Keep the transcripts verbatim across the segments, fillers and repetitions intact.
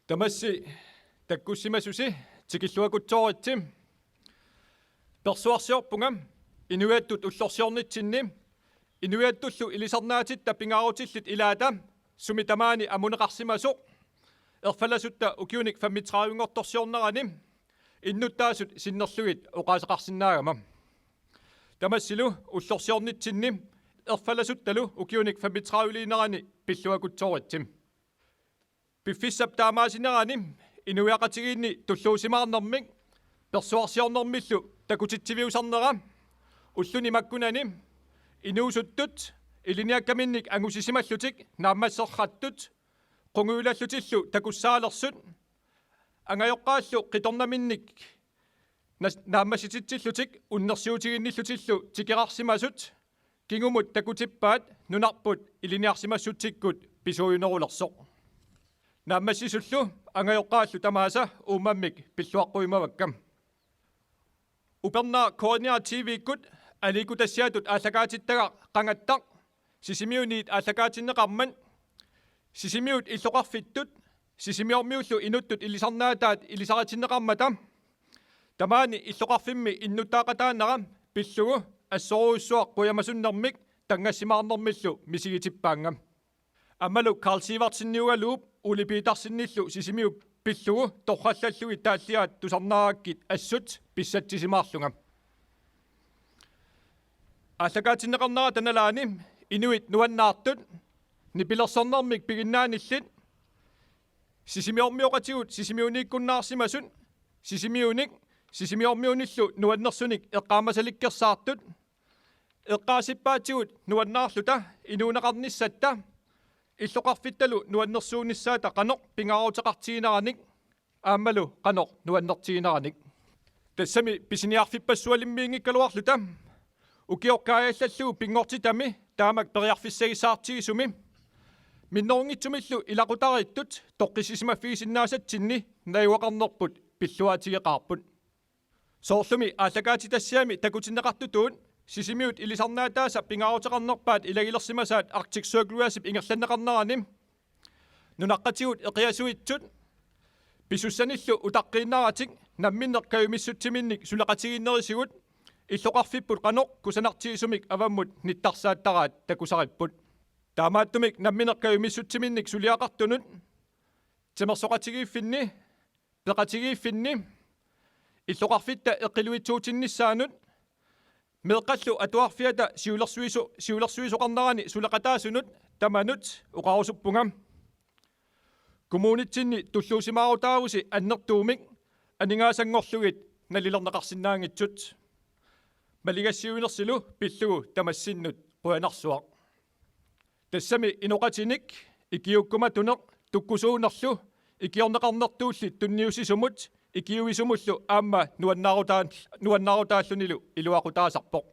Tamassi takkussimasusi tikilluakutsooritsi. Persuarsiorpunga inuiattut ullorsiornitsinni inuiattullu ilisarnaatitta pingaarutillit ilaata sumi tamaani amuneqarsimasoq erfalasutta ukiunik femogtredive-nngortorsiornerani innuttaasut sinnerlugit oqaaseqarsinnaagama. Tamassilu ullorsiornitsinni erfalasuttalu ukiunik femogtredive-liinerani pilluakutsooritsi. Piffissap taamaasinerani inuiaqatigiinni tulluusimaarnermik persuarsiornermillu takutitsiviusarnera ulluni makkunani inuusuttut ilinniakkaminnik angusisimallutik naammasserrattut qungujulallutillu takussaalersut angajoqqaallu qitornaminnik nas-, naammassititsillutik unnersiutiginnillutillu tikerarsimasut kingumut takutippaat nunarput ilinniarsimassutsikkut pisuujunerulersoq. Naammassisullu angajoqqaallu tamaasa uummammik pilluaqqujumavakka. Upernaaq K N R T V-kkut aliikkutassiatut aallakaatittagaq qangattaq Sisimiuniit aallakaatinneqarmat Sisimiut illoqarfittut Sisimiormiullu inuttut ilisarnaataat ilisaritinneqarmata tamaani illoqarfimmi innuttaaqataanera pillugu assorujussuaq qujamasunnermik tanngassimaarnermillu misigitippaannga. Aammalu Karl Sivertseniugaluup Ole Petersenillu Sisimiut pillugu torrallallugit taalliaat tusarnaarakkit assut pissatsisimaarlunga. Aallakaatinneqarnerata nalaani inuit nuannaartut nipilersornermik piginnaanillit Sisimiormioqatigut Sisimiuniikkunnaarsimasut Sisimiunik Sisimiormiunillu nuannersunik eqqaamasalikkersaartut eqqaasippaatigut nuannaarluta inuuneqarnissatta illoqarfittalu nuannersuunissaata qanoq pingaaruteqartigineranik aammalu qanoq nuannertigineranik. Tassami pisiniarfippassualimmiinngikkaluarluta ukioq kaajallallugu pinngortitami taamak periarfissagissaartigisumi minnerunngitsumillu ilaqutariittut toqqissisimaffigisinnaassatsinni najugaqarnerput pilluaatigeqaarput. Soorlumi aallakaatitassiami takutinneqartutut Sisimiut ilisarnaataasa pingaaruteqarnerpaat ilagilersimasaat Arctic Circle Race-ip ingerlanneqarnerani nunaqqatigut eqiasuitsut pisussanillu utaqqiinnaratik namminneq kajumissutsiminnik suleqatigiinnerisigut illoqarfipput qanoq kusanartigisumik avammut nittarsaattaraat takusaripput. Taamaattumik namminneq kajumissutsiminnik suliaqartunut timersoqatigiiffinni peqatigiiffinni illoqarfitta eqqiluitsuutinnissaanut meeqqallu atuarfiata siulersuiso-, siulersuisoqarnerani suleqataasunut tamanut oqarusuppunga. Kommunitsinni tulluusimaarutaavusi annertuumik aningaasanngorlugit nalilerneqarsinnaanngitsut. Maligassiuinersilu pillugu tamassinnut qujanarsuaq. Tassami inoqatinik ikiuukkumatuneq tukkusuunerlu ikiorneqarnertuulli tunniussisumut ikiuisumullu aamma nuannaarutaa-, nuannaarutaallunilu iluaqutaasarpoq.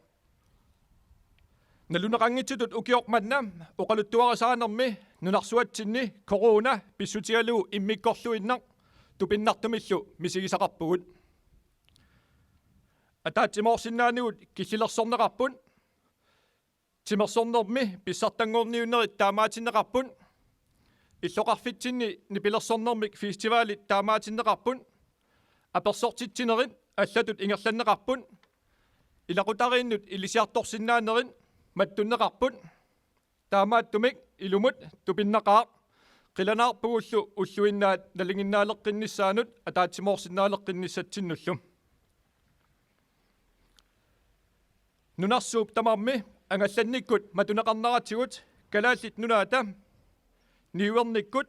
Naluneqanngitsutut ukioq manna oqaluttuarisaanermi nunarsuatsinni corona pissutigalugu immikkorluinnaq tupinnartumillu misigisaqarpugut. Ataatsimoorsinnaanigut killilersorneqarput. Timersornermi pissartanngorniunnerit taamaatinneqarput. Illoqarfitsinni nipilersornermik festivalit taamaatinneqarput. Apersortitsinerit allatut ingerlanneqarput. Ilaqutariinnut ilisiartorsinnaanerit mattunneqarput. Taamaattumik ilumut tupinnaqaaq. Qilanaarpugullu ulluinnaat nalinginnaaleqqinnissaanut ataatsimoorsinnaaleqqinnissatsinnullu. Nunarsuup tamarmi angallannikkut matuneqarneratigut Kalaallit Nunaata niuernikkut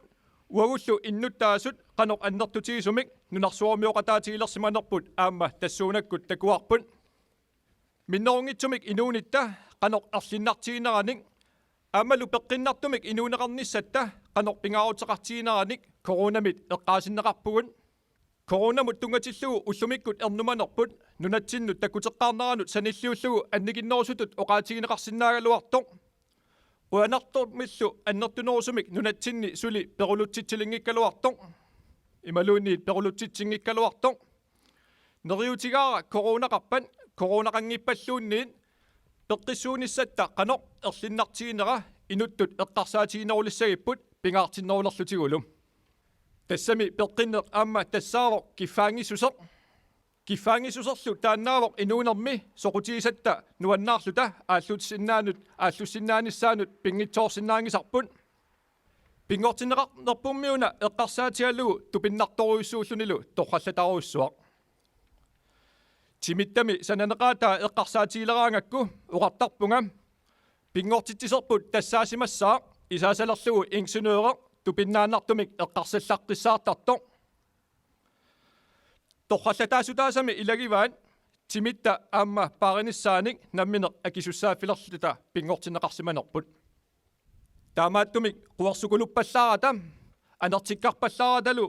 uagullu innuttaasut qanoq annertutigisumik nunarsuarmioqataatigilersimanerput aamma tassuunakkut takuarput. Minnerunngitsumik inuunitta qanoq erlinnartigineranik aammalu peqqinnartumik inuuneqarnissatta qanoq pingaaruteqartigineranik coronamit eqqaasinneqarpugut. Coronamut tunngatillugu ullumikkut ernumanerput nunatsinnut takkuteqqaarneranut sanilliullugu annikinnerusutut oqaatigineqarsinnaagaluartoq. Qujanartumillu annertunerusumik nunatsinni suli perulutsitsilinngikkaluartoq. Imaluunniit perulutsitsinngikkaluartoq. Neriuutigaara coronaqarpat, coronaqanngippalluunniit peqqissuunissatta qanoq erlinnartiginera inuttut eqqarsaatiginerulissagipput pingaartinnerulerlutigulu. Tassami peqqinneq aamma tassaavoq kiffaanngissuseq. Kiffaanngissuserlu taannaavoq inuunermi soqutigisatta nuannaarluta aallussinnaanut aallussinnaanissaanut pinngitsoorsinnaanngisarput. Pinngortinneqarnerpummi una eqqarsaatigalugu tupinnartorujussuullunilu torrallatarujussuaq. Timittami sananeqaataa eqqarsaatigileraangakku oqartarpunga: pinngortitsiserput tassaasimassaaq isaasalerlugu ingeniøri tupinnaannartumik eqqarsallaqqissaartartoq. Torrallataasutaasami ilagivaat timitta aamma paarinissaanik nammineq akisussaaffilerluta pinngortinneqarsimanerput. Taamaattumik quersukuluppallaarata anertikkarpallaaratalu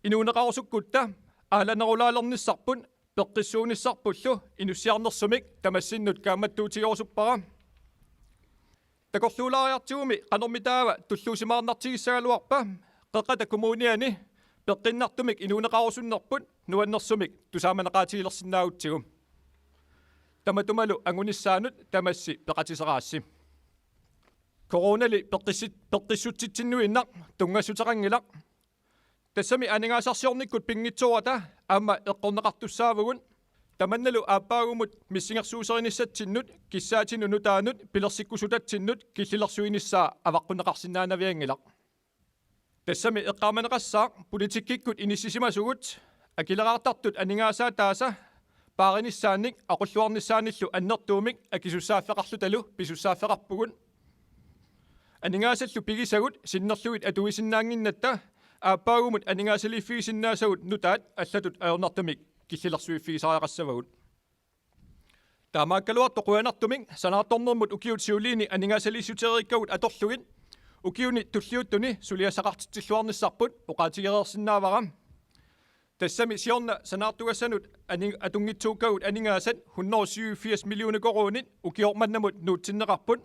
inuuneqarusukkutta aalanerulaalernissarput peqqissuunissarpullu inussiarnersumik tamassinnut kaammattuutigerusuppara. Takorluulaariartigumi qanormi taava tulluusimaarnartigissagaluarpa Qeqqata Kommuniani peqqinnartumik inuuneqarusunnerput nuannersumik tusaamaneqaatigilersinnaagutsigu. Tamatumalu angunissaanut tamassi peqatiseraassi. Coronali peqqissit-, peqqissutsitsinnuinnaq tunngassuteqanngilaq. Tassami aningaasarsiornikkut pinngitsoorata aamma eqqorneqartussaavugut. Tamannalu aappaagumut missingersuuserinissatsinnut kissaatinut nutaanut pilersikkusutatsinnut killilersuinissaa avaqqunneqarsinnaanavianngilaq. Tassami eqqaamaneqassaaq politikkikkut inissisimasugut akileraartartut aningaasaataasa paarinissaannik aqulluarnissaannillu annertuumik akisussaaffeqarlutalu pisussaaffeqarpugut. Aningaasallu pigisagut sinnerlugit atuisinnaannginnatta aappaagumut aningaasaliiffigisinnaasagut nutaat allatut ajornartumik killilersuiffigisariaqassavagut. Taamaakkaluartoq qujanartumik sanaartornermut ukiut siuliini aningaasaliissutereerikkagut atorlugit ukiuni tulliuttuni suliassaqartitsilluarnissarput oqaatigereersinnaavara. Tassami siorna sanaartugassanut ani-, atunngitsuukkagut aningaasat hundrede syvogfirs millioner koruunit ukioq mannamut nuutsinneqarput.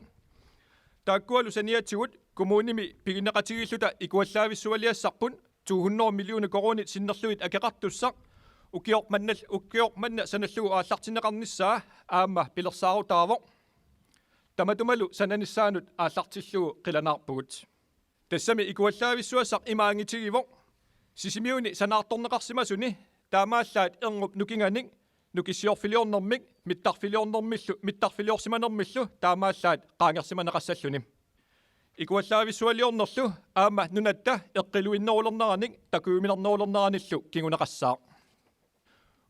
Taakkualu saniatigut kommunimi pigineqatigiilluta ikuallaavissualiassarput to hundrede millioner koruunit sinnerlugit akeqartussaq ukioq mannal-, ukioq manna sanallugu aallartinneqarnissaa aamma pilersaarutaavoq. Tamatumalu sananissaanut aallartillugu qilanaarpugut. Tassami ikuallaavissuassaq ima angitigivoq: Sisimiuni sanaartorneqarsimasuni taamaallaat erngup nukinganik nukissiorfiliornermik mittarfiliornermillu, mittarfiliorsimanermillu taamaallaat qaangersimaneqassalluni. Ikuallaavissualiornerlu aamma nunatta eqqiluinnerulerneranik takujuminarnerulerneranillu kinguneqassaaq.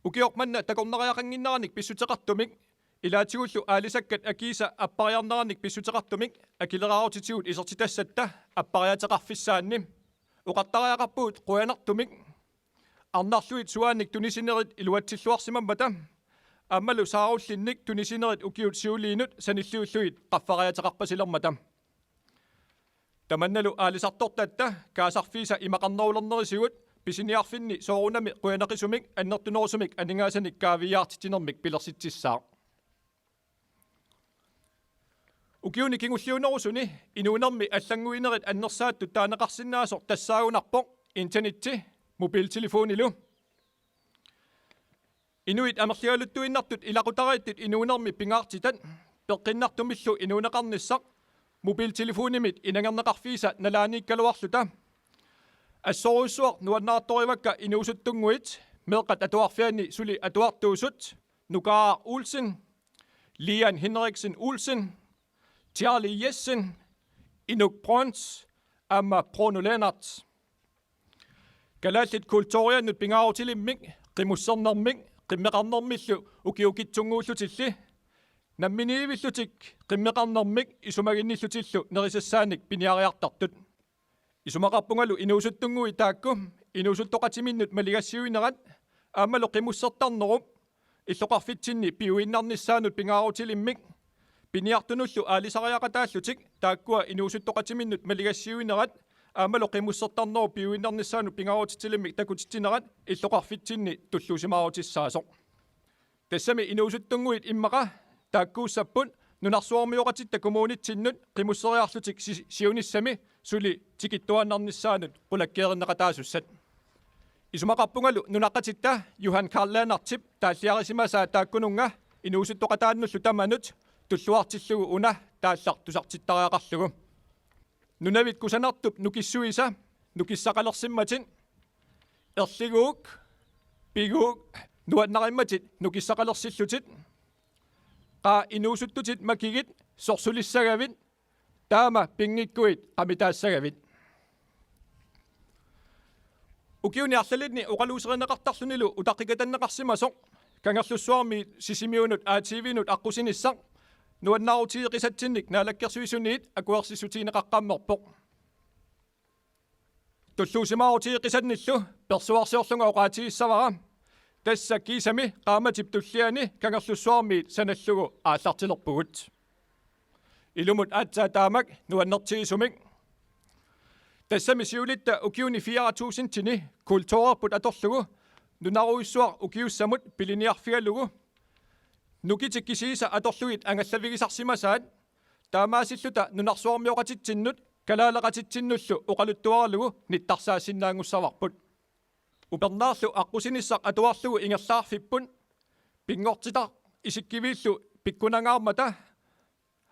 Ukioq manna takornariaqannginneranik pissuteqartumik ilaatigullu aalisakkat akiisa appariarnerannik pissuteqartumik akileraarutitigut isertitassatta appariaateqarfissaanni oqartariaqarpugut qujanartumik arnarlugit suaannik tunisinerit iluatsilluarsimammata aammalu saarullinnik tunisinerit ukiut siuliinut sanilliullugit qaffariaateqarpasilermata. Tamannalu aalisartortatta kaasarfiisa imaqarnerulernerisigut pisiniarfinni soorunami qujanaqisumik annertunerusumik aningaasanik kaaviiaartitsinermik pilersitsissaaq. Ukiuni kingulliunerusuni inuunermi allannguinerit annersaattut taaneqarsinnaasoq tassaagunarpoq internetti mobiltelefonilu. Inuit amerligaluttuinnartut ilaqutariittut inuunermi pingaartitat peqqinnartumillu inuuneqarnissaq mobiltelefonimit inangerneqarfiisa nalaaniikkaluarluta. Assorujussuaq nuannaartorivakka inuusuttunnguit meeqqat atuarfianni suli atuartuusut Nukaaraq Olsen, Lian Henriksen Olsen, Charlie Jessen, Inuk Brøns aamma Bruno Lennert. Kalaallit kulturiannut pingaarutilimmik qimussernermik qimmeqarnermillu ukiukitsunnguullutilli namminiivillutik qimmeqarnermik isumaginnillutillu nerisassaanik piniariartartut. Isumaqarpungalu inuusuttunnguit taakku inuusuttoqatiminnut maligassiuinerat aammalu qimussertarnerup illoqarfitsinni piuinnarnissaanut pingaarutilimmik piniartunullu aalisariaqataallutik taakkua inuusuttoqatiminnut maligassiuinerat aammalu qimussertarnerup piuinnarnissaanut pingaarutitilimmik takutitsinerat illoqarfitsinni tulluusimaarutissaasoq. Tassami inuusuttunnguit immaqa taakkuussapput nunarsuarmioqatitta kommunitsinnut qimusseriarlutik si-, siunissami suli tikittuaannarnissaanut qulakkeerinneqataasussat. Isumaqarpungalu nunaqqatitta Johan Karl Lennertip taalliarisimasaa taakkununnga inuusuttoqataannullu tamanut tulluartillugu una taallaq tusartittariaqarlugu. Nunavit kusanartup nukissuisa nukissaqalersimmatit Erliguuk, piguuk, nuannarimmatit nukissaqalersillutit. Qaa inuusuttutit makigit sorsulissagavit, taama pinngikkuit qamitaassagavit. Ukiuni arlalinni oqaluuserineqartarlunilu utaqqikatanneqarsimasoq Kangerlussuarmiit Sisimiunut A T V-nut aqqusinissaq nuannaarutigeqisatsinnik Naalakkersuisuniit akuersissutigineqaqqammerpoq. Tulluusimaarutigeqisannillu persuarsiorlunga oqaatigissavara, tassa kiisami qaammatip tulliani Kangerlussuarmiit sanallugu aallartilerpugut. Ilumut aatsaat taamak nuannertigisumik. Tassami siulitta ukiuni fire tusindini kulturerput atorlugu nunarujussuaq ukiussamut piliniarfigalugu nukitik kisiisa atorlugit angallavigisarsimasaat, taamaasilluta nunarsuarmioqatitsinnut kalaaleqatitsinnullu oqaluttuaralugu nittarsaasinnaanngussavarput. Upernaarlu aqqusinissaq atuarlugu ingerlaarfipput, pinngortitaq isikkiviillu pikkunangaarmata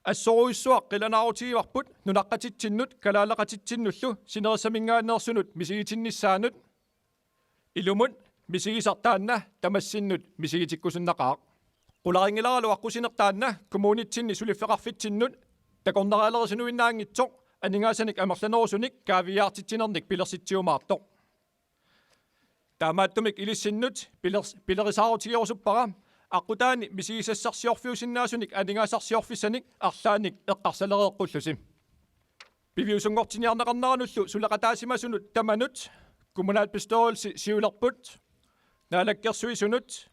assorujussuaq qilanaarutigivarput nunaqqatitsinnut kalaaleqatitsinnullu sinerissaminngaanneersunut misigitinnissaanut. Ilumut misigisaq taanna tamassinnut misigitikkusunnaqaaq. Qularinngilara aqqusineq taanna kommunitsinni suliffeqarfitsinnut takornarialerisinuinnaanngitsoq aningaasanik amerlanerusunik kaaviiaartitsinernik pilersitsiumaartoq. Taamaattumik ilissinnut pilers-, pilerisaarutigerusuppara aqqutaani misigisassarsiorfiusinnaasunik aningaasarsiorfissanik arlaannik eqqarsalereeqqullusi. Piviusunngortinniarneqarneranullu suleqataasimasunut tamanut kommunalbestyrelsi siulerput, Naalakkersuisunut,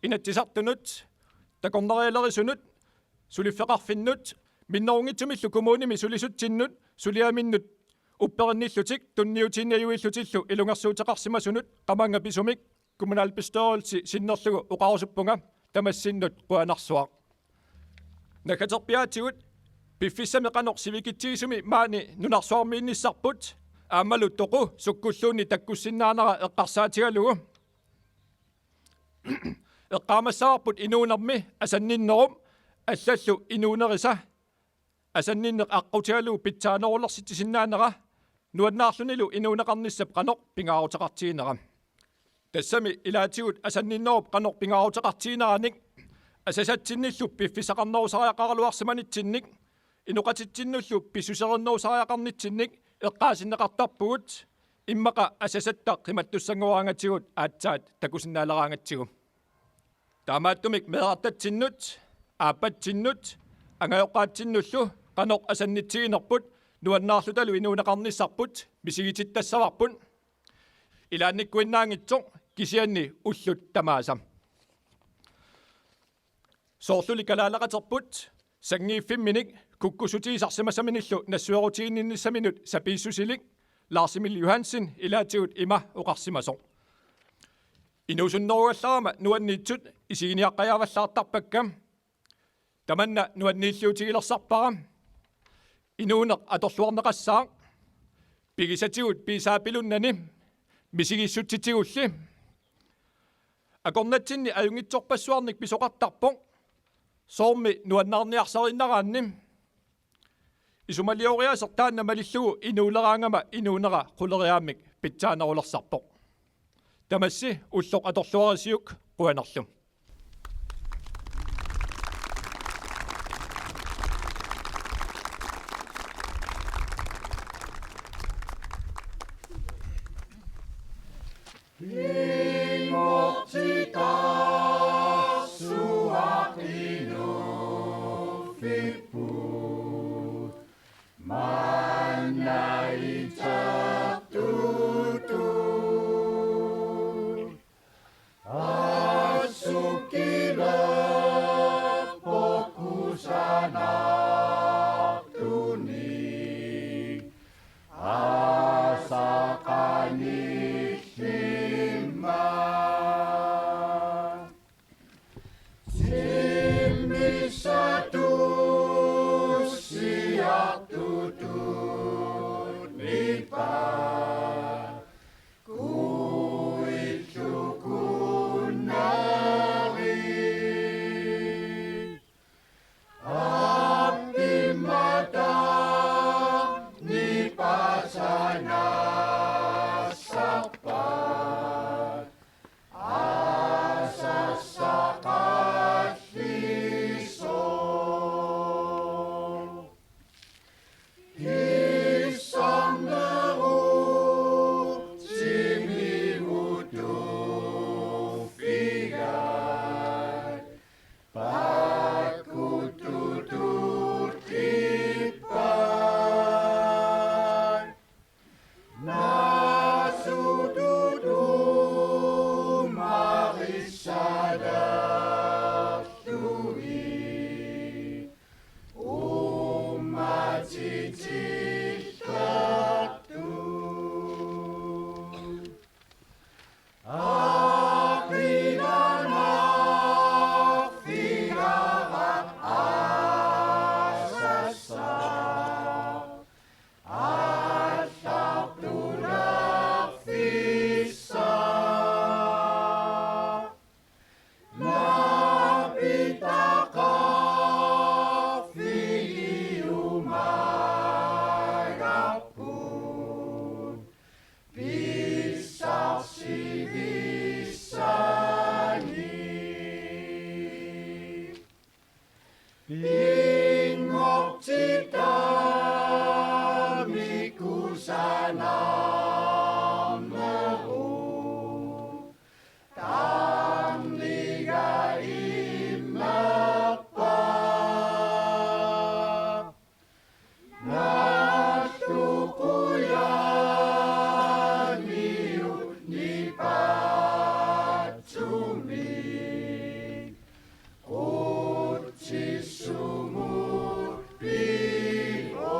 Inatsisartunut, takornarialerisunut, suliffeqarfinnut, minnerunngitsumillu kommunimi sulisutsinnut suliaminnut upperinnillutik tunniutiinnajuillutillu ilungersuuteqarsimasunut qamannga pisumik kommunalbestyrelsi sinnerlugu oqarusuppunga tamassinnut qujanarsuaq. Naggaterpiaatigut piffissami qanoq sivikitsigisumi maani nunarsuarmiinnissarput aammalu toqu sukkulluunniit takkussinnaanera eqqarsaatigalugu eqqaamassavarput inuunermi asanninnerup allallu inuunerisa asanninneq aqqutigalugu pitsaanerulersitsisinnaanera nuannaarlunilu inuuneqarnissap qanoq pingaaruteqartiginera. Tassami ilaatigut asanninnerup qanoq pingaaruteqartigineranik asasatsinnillu piffissaqarnerusariaqaraluarsimanitsinnik inoqatitsinnullu pissuserinnerusariaqarnitsinnik eqqaasinneqartarpugut, immaqa asasatta qimattussanngoraangatigut aatsaat takusinnaaleraangatsigu. Taamaattumik meerartatsinnut, aappatsinnut, angajoqqaatsinnullu qanoq asannitsiginerput nuannaarlutalu inuuneqarnissarput misigitittassavarput. Ilaannikkuinnaanngitsoq kisianni ullut tamaasa. Soorluli kalaaleqaterput sanngiiffimminik kukkussutigisarsimasaminnillu nassuerutiginninnissaminut sapiissusilik Lars Emil Johansen ilaatigut ima oqarsimasoq: Inuusunnerugallarama nuanniitsut isiginiaqqajaavallaartarpakka. Tamanna nuanniilliutigilersarpara. Inuuneq atorluarneqassaaq. Pigisatigut piisaapilunnani misigissutsitigulli. Akornatsinni ajunngitsorpassuarnik pisoqartarpoq, soormi nuannaarniarsariinnaraanni. Isumalioriaaseq taanna malillugu inuuleraangama inuunera quleriaammik pitsaanerulersarpoq. Tamassi ulloq atorluarisiuk, qujanarlu. Aallartulerfissaq naapitaqarfigiumaarparput pissarsivissani. Pinngortitami kusanarnerup tarniga immerpaa. Nalluqujaniut nipatsumik qutsissumut pivoq.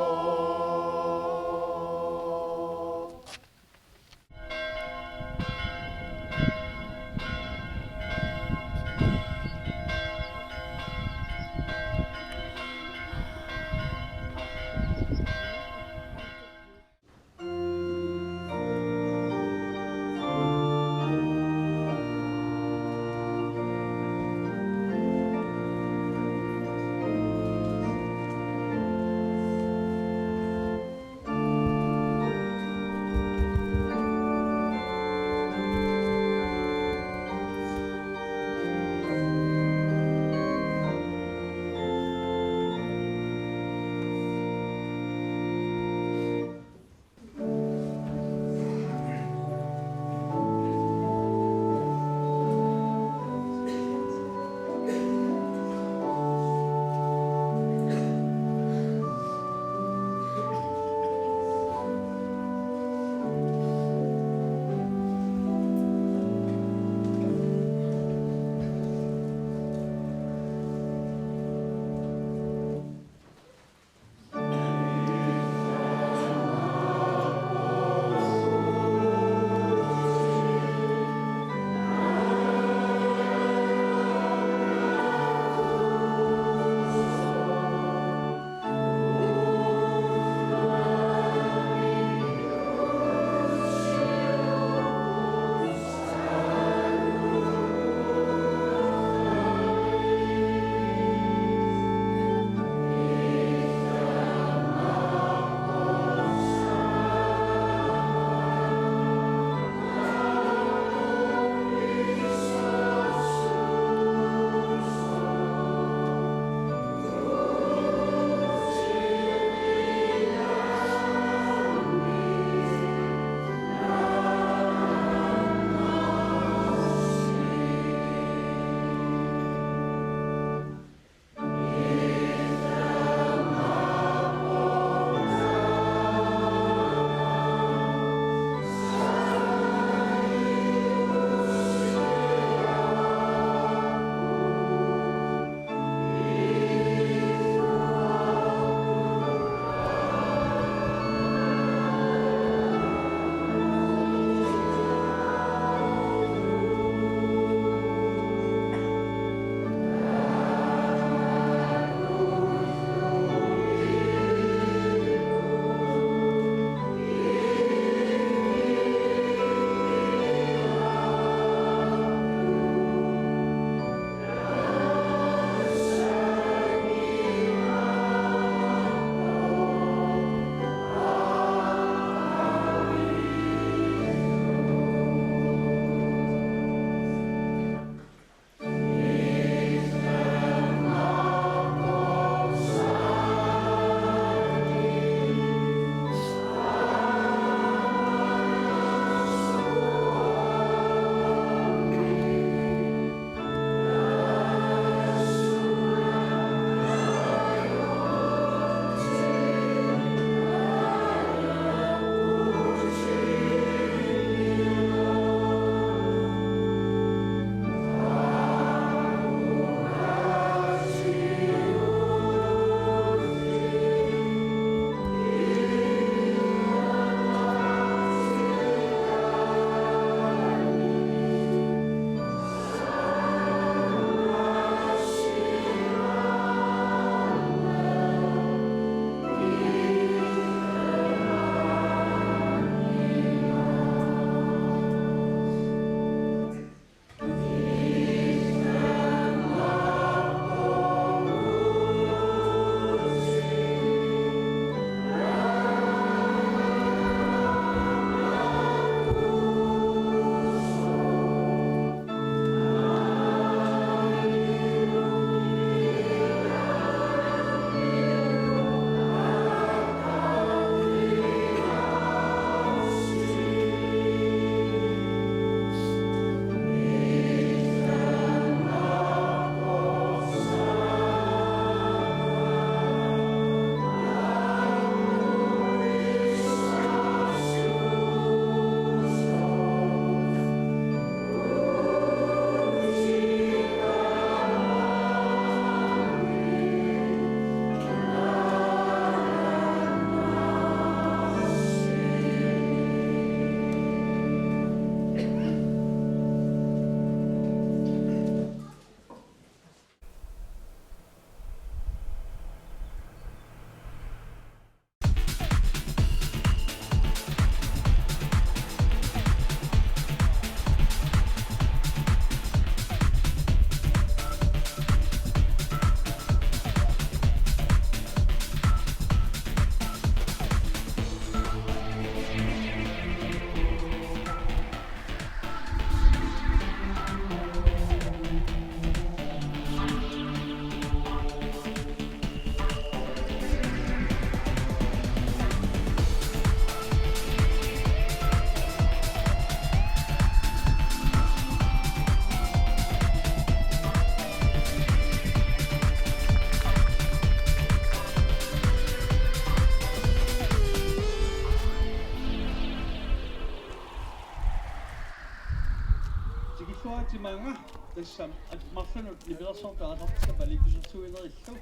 Tuatimanga tassam at marlunut nipilersortut aaqartissapali pisersuinerillu.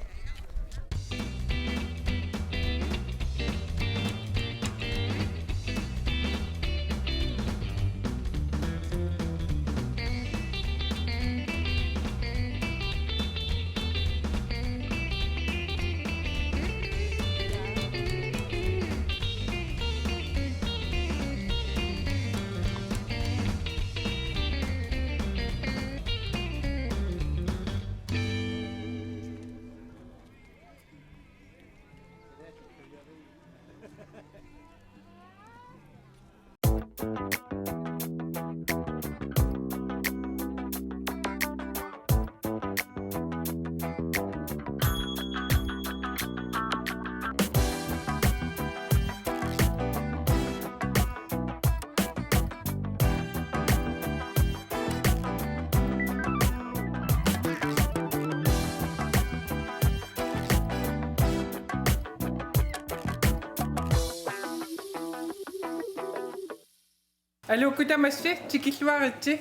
Aluukkut tamassi tikilluaritsi.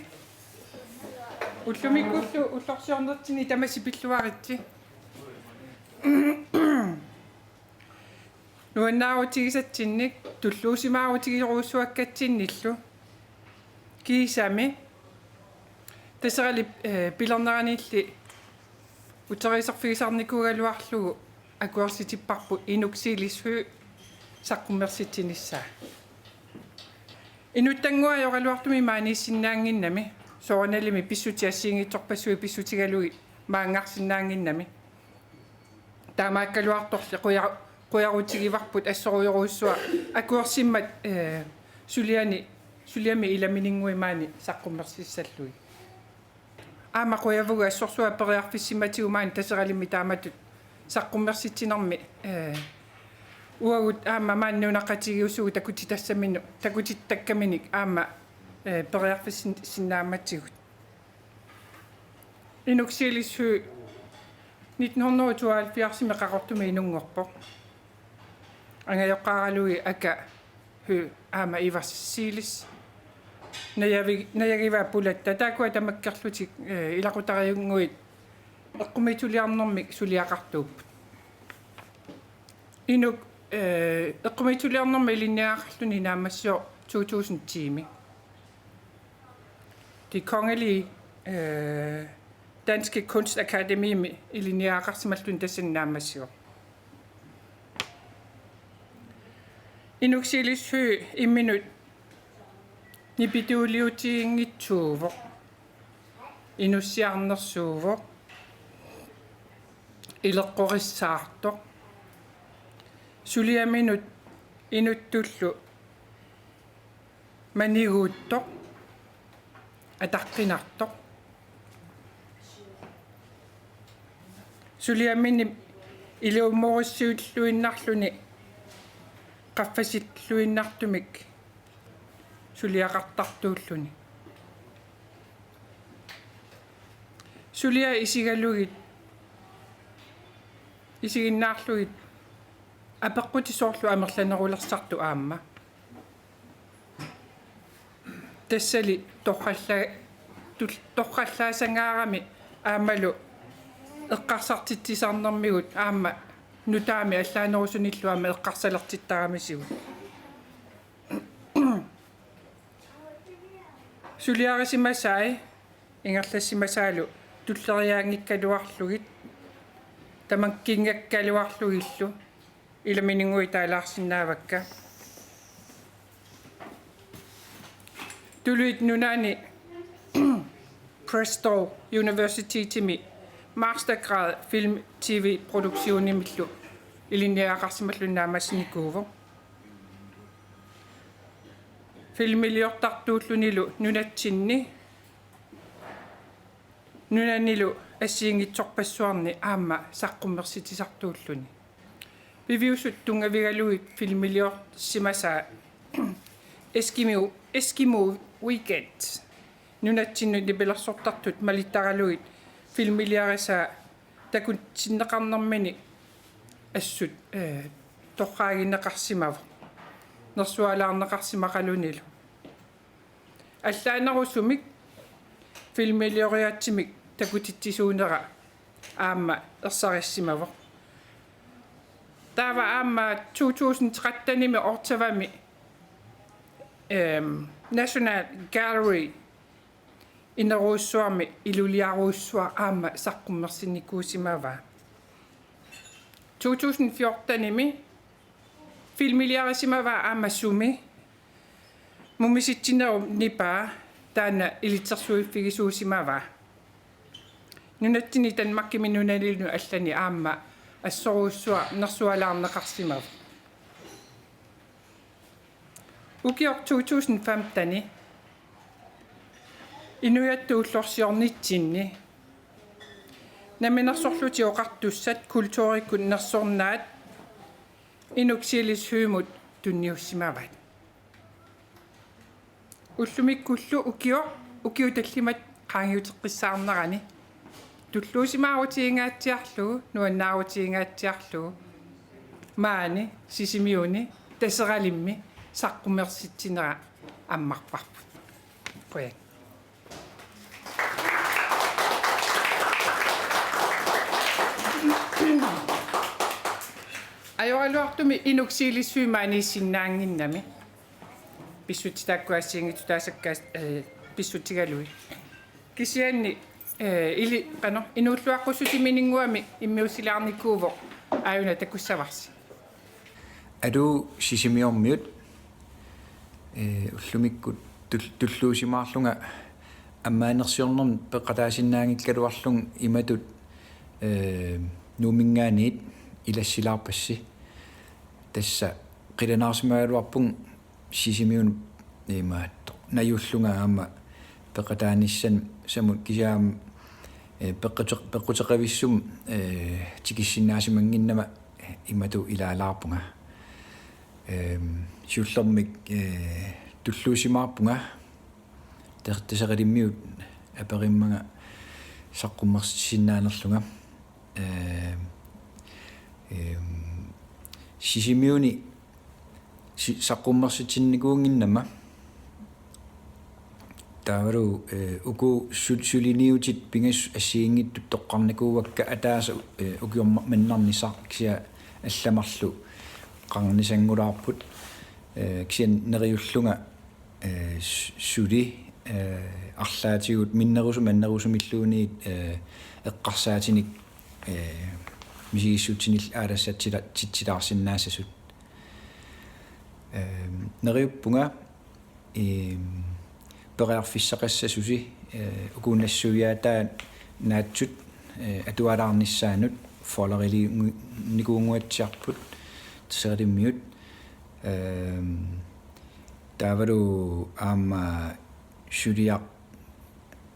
Ullumikkullu ullorsiornertinni tamassi pilluaritsi. Nuannaarutigisatsinnik tulluusimaarutigerujussuakkatsinnillu. Kiisami Taseralik, eh, pilerneranilli uteriiserfigisarnikuugaluarlugu akuersitipparput Inuk Silis Høegh saqqummersitsinissaa. Inuttannguaq ajoraluartumik maaniissinnaannginnami, soorunalimi pissutsit assigiinngitsorpassuit pissutigalugit maanngarsinnaannginnami. Taamaakkaluartorli quja-, qujarutigivarput assorujorujussuaq akuersimmat, eh, suliani, suliami ilamininnguit maani saqqummersissallugit. Aamma qujavugut assorsuaq periarfissimatigut maani Taseralimmi taamatut saqqummersitsinermi, eh, uagut aamma maani nunaqatigiissugut takutitassaminut, takutittakkaminik aamma, eh, periarfissin-, sinnaammatigut. Inuk Silis Høegh nitten hundrede og tooghalvfjerdsimi Qaqortumi inunngorpoq. Angajoqqaaralugit Aka Høegh aamma Ivar Silis. Najavi-, najagivaat pulatta. Taakkua tamakkerlutik, eh, ilaqutariinnguit eqqumiitsuliornermik suliaqartuupput. Inuk, eh, eqqumiitsuliornermik ilinniagaqarluni naammassivoq to tusind ti-mi. Det Kongelige, øh, Danske Kunstakademimi ilinniagaqarsimalluni tassani naammassivoq. Inuk Silis Høegh imminut nipituuliutiginngitsuuvoq. Inussiarnersuuvoq. Ileqqorissaartoq. Suliaminut inuttullu maniguuttoq, ataqqinartoq. Suliaminut ilummorisilluinnarluni qaffasilluinnartumik suliaqartartuulluni. Suliat isigalugit, isiginnaarlugit apeqqutit soorlu amerlanerulersartut aamma. Tassali torralla-, tul-, torrallaasangaarami aammalu eqqarsartitsisarnermigut aamma nutaamik allaanerusunillu aamma eqqarsalertittaramisigut. Suliarisimasai ingerlassimasaalu tulleriaanngikkaluarlugit, tamakkinngikkaluarlugillu ilamininnguit taalaarsinnaavakka. Tuluit Nunaanni Bristol Universitetimi mastergrad film tv-produktionimillu ilinniagaqarsimalluni naammassinikuuvoq. Filmiliortartuullunilu nunatsinni nunanilu assigiinngitsorpassuarni aamma saqqummersitsisartuulluni. Piviusut tunngavigalugit filmiliorsimasaa Eskimo, Eskimo Weekend nunatsinnut nipilersortartut malittaralugit filmiliarisaa takutinneqarnermini assut, eh, torraagineqarsimavoq. Nersualaarneqarsimaqalunilu. Allaanerusumik filmilioriaatsimik takutitsisuunera aamma ersarissimavoq. Taava aamma to tusind trettenimi Ottawami, ehm, National Gallery inerujussuarmi iluliarujussuaq aamma saqqummersinnikuusimavaa. To tusind fjortenimi filmiliarisimavaa aamma sumi mumisitsinerup nipaa taanna ilitsersuiffigisuusimavaa. Nunatsinni Danmarkimi nunanilu allani aamma assorujussuaq nersualaarneqarsimavoq. Ukioq to tusind femteni inuiattut ullorsiornitsinni Namminersorlutik Oqartussat kulturikkut nersornaat Inuk Silisymut tunniussimavaat. Ullumikkullu ukioq ukiut tallimat qaangiuteqqissaarnerani tulluusimaarutigingaatsiarlugu, nuannaarutiginngaatsiarlugu maani Sisimiuni Taseralimmi saqqummersitsinera ammarparput. Qujan. Ajoraluartumik Inuk Silisymik maaniissinnaannginnami. Pissutsit taakkua assigiinngitsut taasakka, eh, pissutigalugit. Kisianni, eh, ili-, qanoq, inuulluaqqussutimininnguamik immiussilaarnikuuvoq, aajuna takussavarsi. Aluu Sisimiormiut, eh, ullumikkut tul-, tulluusimaarlunga ammaanersiornermik peqataasinnaanngikkaluarlunga imatut, eh, Nuumminngaanniit ilassilaarpassi. Tassa qilanaarsimagaluarpunga Sisimiunut imaattoq najullunga aamma peqataanissamut kisianni aamma, eh, peqqute-, peqquteqavissumik, eh, tikissinnaasimanngimmat imatut ilaalaarpunga. Ehm, siullermik, eh, tulluusimaarpunga Ter-, Taseralimmiut aperimmanga saqqummersisinnaanerlunga. Ehm, ehm, Sisimiuni si-, saqqummersitsinnikuunnginnama. Taavalu, eh, uku su-, suliniutit pingasut assigiinngitsut toqqarnikuuakka, ataaseq, eh, ukioq ma-, mannarnissaq kisianni allat marluk qarnisanngulaarput. Eh, kisianni neriullunga, eh, su-, suli, eh, arlaatigut minnerusumik annerusumilluunniit, eh, eqqarsaatinik, eh, misigissutsinillu aalassatsila-, titsilaarsinnaassasut. Ehm, neriuppunga, ehm, periarfissaqassasusi, eh, uku nassuiaataat naatsut, eh, atualaarnissaannut folderiliungu-, nikuunnguatsiarput Taseralimmiut. Ehm, taavalu aamma suliaq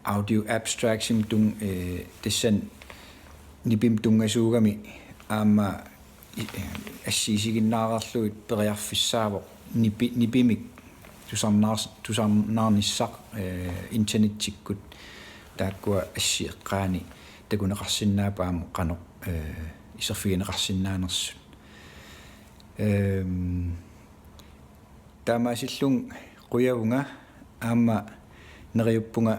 audio abstractsimik tun-, eh, tassani nipimik tunngasuugami aamma i-, eh, assi isiginnaareerlugit periarfissaavoq nipi-, nipimik tusarnaars-, tusarnaarnissaq, eh, internettikkut taakkua assi eqqaani takuneqarsinnaapput aamma qanoq, eh, iserfigineqarsinnaanersut. Ehm, taamaasillunga qujavunga aamma neriuppunga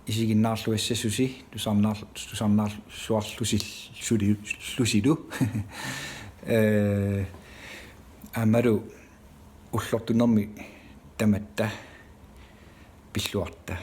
isiginnaarluassasusi tusarnaar-, tusarnaarluarlusi-, suli-, lusilu. Eh, aammalu ullortunermi tamatta pilluarta.